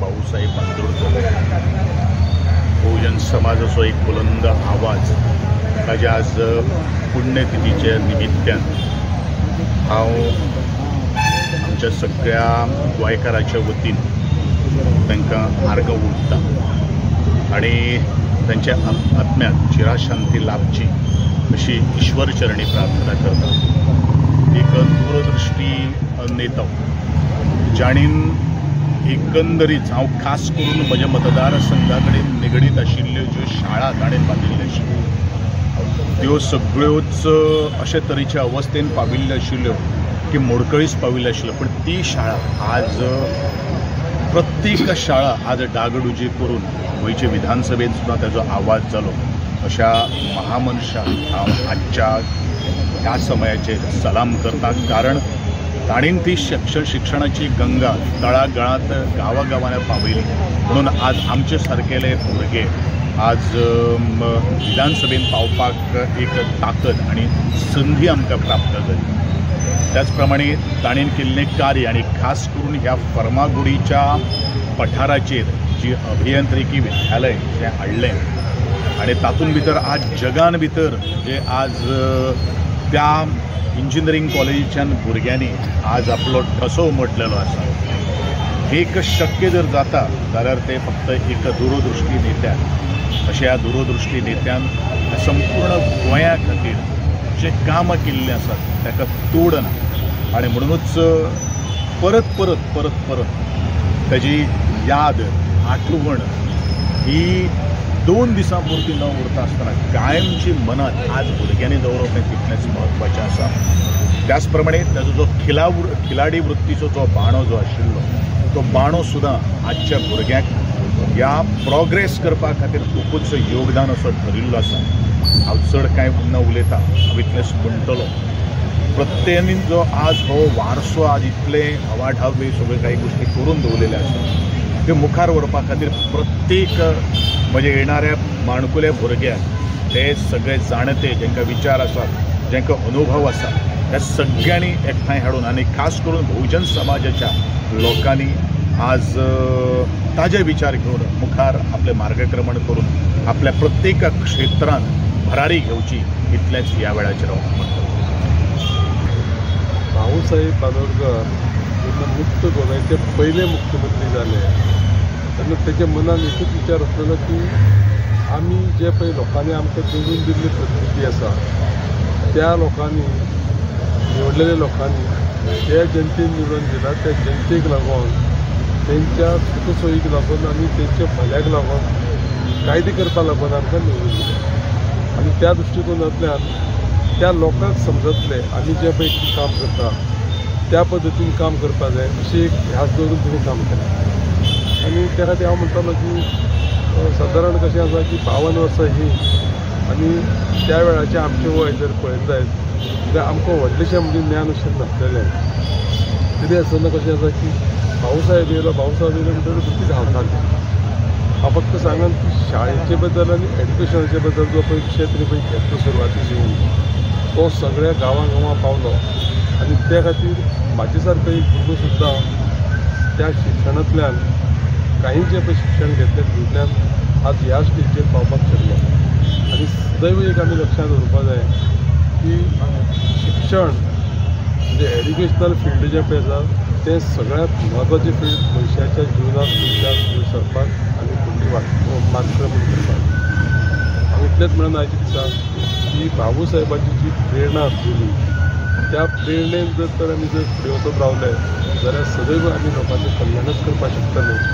भाऊसाहेब बांदोडकर बहुजन समाजाचो एक बुलंद आवाज ताज्या आज पुण्यतिथीच्या निमित्तान हांव आमच्या सगळ्या गोंयकाराच्या वतीन तांकां आर्गां ओंपता आनी तांच्या आत्म्याक चिराशांती लाभची अशी ईश्वरचरणी प्रार्थना करता. एक दूरदृष्टी नेतो जाणीन एकंदरीत हांव खास करून म्हज्या मतदारसंघा कडेन निगडीत आशिल्ल्यो ज्यो शाळा ताणें बांदिल्ल्यो आशिल्ल्यो त्यो सगळ्योच अशे तरेच्या अवस्थेन पाविल्ल्यो आशिल्ल्यो की मोडकळीच पाविल्ल्यो आशिल्ल्यो, पूण ती शाळा आज प्रत्येक शाळा आज डागडुजी करून गोंयचे विधानसभेत सुद्दां ताजो आवाज जालो. अशा महामनशाक हांव आजच्या ह्या समयाचेर सलाम करता, कारण ताणें ती शिक्षणाची गंगा तळागाळांत गांवागांवांनी पावयली म्हणून आज आमचे सारकेले भुरगे आज विधानसभेन पावपाक एक ताकद आनी संदी आमकां प्राप्त जाली. त्याच प्रमाणे ताणें केल्लें कार्य आनी खास करून ह्या फर्मागुडीच्या पठाराचेर जी अभियांत्रिकी विद्यालय जें हाडलें आनी तातूंत भितर आज जगान भितर जे आज त्या इंजिनियरींग कॉलेजीच्यान भुरग्यांनी आज आपलो ठसो उमटलेलो आसा. एक शक्य जर जाता जाल्यार ते फक्त एक दूरदृष्टी नेत्यान, अशा ह्या दूरदृष्टी नेत्यान संपूर्ण गोंया खातीर जे कामां केल्लीं आसात ताका तोड ना आनी म्हणुनूच परत परत परत परत ताजी याद आठवण ही 2 दिसां पुरती न उरता आसतना कायमची मनात आज भुरग्यांनी दवरप हें तितलेंच म्हत्वाचें आसा. त्याच प्रमाणे ताजो जो खिलाडी वृत्तीचो जो बाणो जो आशिल्लो तो बाणो सुद्दां आजच्या भुरग्यांक ह्या प्रोग्रेस करपा खातीर खुबूच योगदान असो ठरिल्लो आसा. हांव चड कांय न उलयता, हांव इतलेंच म्हणटलो, प्रत्येकान जो आज हो वारसो आज इतले हवाढावे सगळे काही गोष्टी करून दवरलेले आसा त्यो मुखार व्हरपा खातीर प्रत्येक म्हणजे येणाऱ्या माणकुल्या भुरग्यांक ते सगळे जाणते जांकां विचार आसात जांकां अनुभव आसा ह्या सगळ्यांनी एकठांय हाडून आनी खास करून बहुजन समाजाच्या लोकांनी आज ताजे विचार घेवन मुखार आपलें मार्गक्रमण करून आपल्या प्रत्येक क्षेत्रांत भरारी घेवची इतलेंच ह्या वेळाचेर हांव म्हणटलो. भाऊसाहेब बांदोडकर जेन्ना मुक्त गोव्याचे पयले मुख्यमंत्री जाले तेन्ना तेच्या मनान एकूच विचार आसलेलो की आमी जे पळय लोकांनी आमकां निवडून दिल्ली प्रतिनिधी आसा त्या लोकांनी निवडलेल्या लोकांनी जे जनतेन निवडून दिला त्या जनतेक लागून तेंच्या सुखसोयीक लागून आनी तेंच्या भल्याक लागून कायदे करपाक लागून आमकां निवडून दिले आनी त्या दृश्टिकोनांतल्यान त्या लोकांक समजतले आमी जें पळय कितें काम करता त्या पद्दतीन काम करपाक जाय अशी एक ध्यास दवरून तिणें काम केलें. आनी त्या खातीर हांव म्हणटलो की सादारण कशें आसा की 52 वर्सां ही आनी त्या वेळाचें आमचें वय जर पळयत जायत जाल्यार आमकां व्हडलेशें म्हणजे ज्ञान अशें नासलेलें. तरी आसतना कशें आसा की भाऊसाहेब येयलो भाऊसाहेब येयलो म्हणटकीर भुरगीं धांवतालीं. हांव फक्त सांगन की शाळेचे बद्दल आनी एड्युकेशनाचे बद्दल जो पळय विशय तिणें पळय घेतलो सुरवाती सावन तो सगळ्या गांवां गांवां पावलो आनी त्या खातीर म्हाजे सारको एक भुरगो सुद्दां त्या शिक्षणांतल्यान काही जें पळय शिक्षण घेतलें तितूंतल्यान आज ह्या स्टेजीचेर पावपाक शकलो. आनी सदैव एक आमी लक्षांत दवरपाक जाय की शिक्षण म्हणजे एड्युकेशनल फिल्ड जें पळय आसा तें सगळ्यांत म्हत्वाचें फिल्ड मनशाच्या जिवनांत मनशाक फुडें सरपाक आनी फुडली मार्गक्रमण करपाक. हांव इतलेंच म्हणून आयच्या दिसा की बाबूसाहेबाची जी प्रेरणा आसलेली त्या प्रेरणेन जर तर आमी जर फुडें वचत रावले जाल्यार सदैव आमी लोकांचें कल्याणच करपाक शकतले.